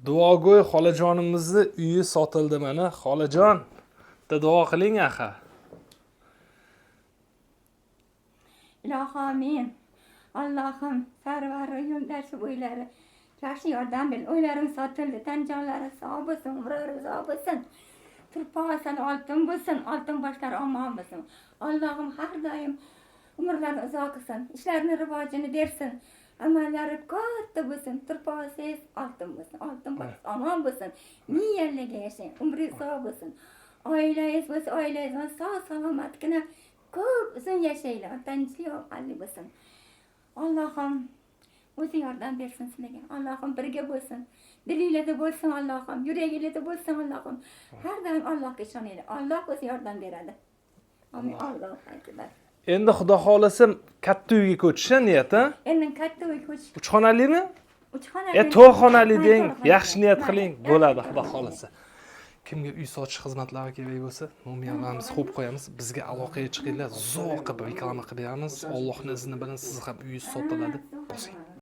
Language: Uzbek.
Duogo'y xolajonimizni uyi sotildi mana. Xolajon, bitta duo qiling axir. Ilohi amin. Allohim sarvari yo'ldashi bo'ylari yaxshi yordam ber. Uylarim sotildi. Tan jonlari sog' bo'lsin, umrlari uzoq bo'lsin. Turpoq oltin bo'lsin, oltin boshlari omon bo'lsin. Allohim har doim umrlarini uzoq qilsin, ishlarini rivojini bersin. Amallari katta bo'lsin, turpog'ingiz oltin bo'lsin, oltin bosh omon bo'lsin. Ming yillarga yashang, umringiz uzoq bo'lsin. Oilangiz bo'lsa, oilangiz bilan sog' salomatgina ko'p uzun yashanglar, tinchlik omonlik bo'lsin. Allohim o'zi yordam bersin sizlarga. Allohim birga bo'lsin. Dilinglarda bo'lsin Allohim, yuraginglarda bo'lsin Allohim. Har doim Allohga ishoninglar. Alloh o'zi yordam beradi. Amin. Allohu akbar. Endi Xudo xohlasa katta uyga ko'chish niyat, a? Endi katta uy ko'chish. Uch xonalimi? Uch xonali. To'rt xonali deng, To'rt xonali. Yaxshi niyat qiling, Mayli, bo'ladi yaxshi. Xudo xohlasa. Kimga uy sotish xizmatlari kerak bo'lsa, nomerlarimizni qo'yib qo'yamiz. Bizga aloqaga chiqinglar, zo'r qilib reklama qilib beramiz. Allohning izni bilan siz ham uyingiz sotiladi. Bosing.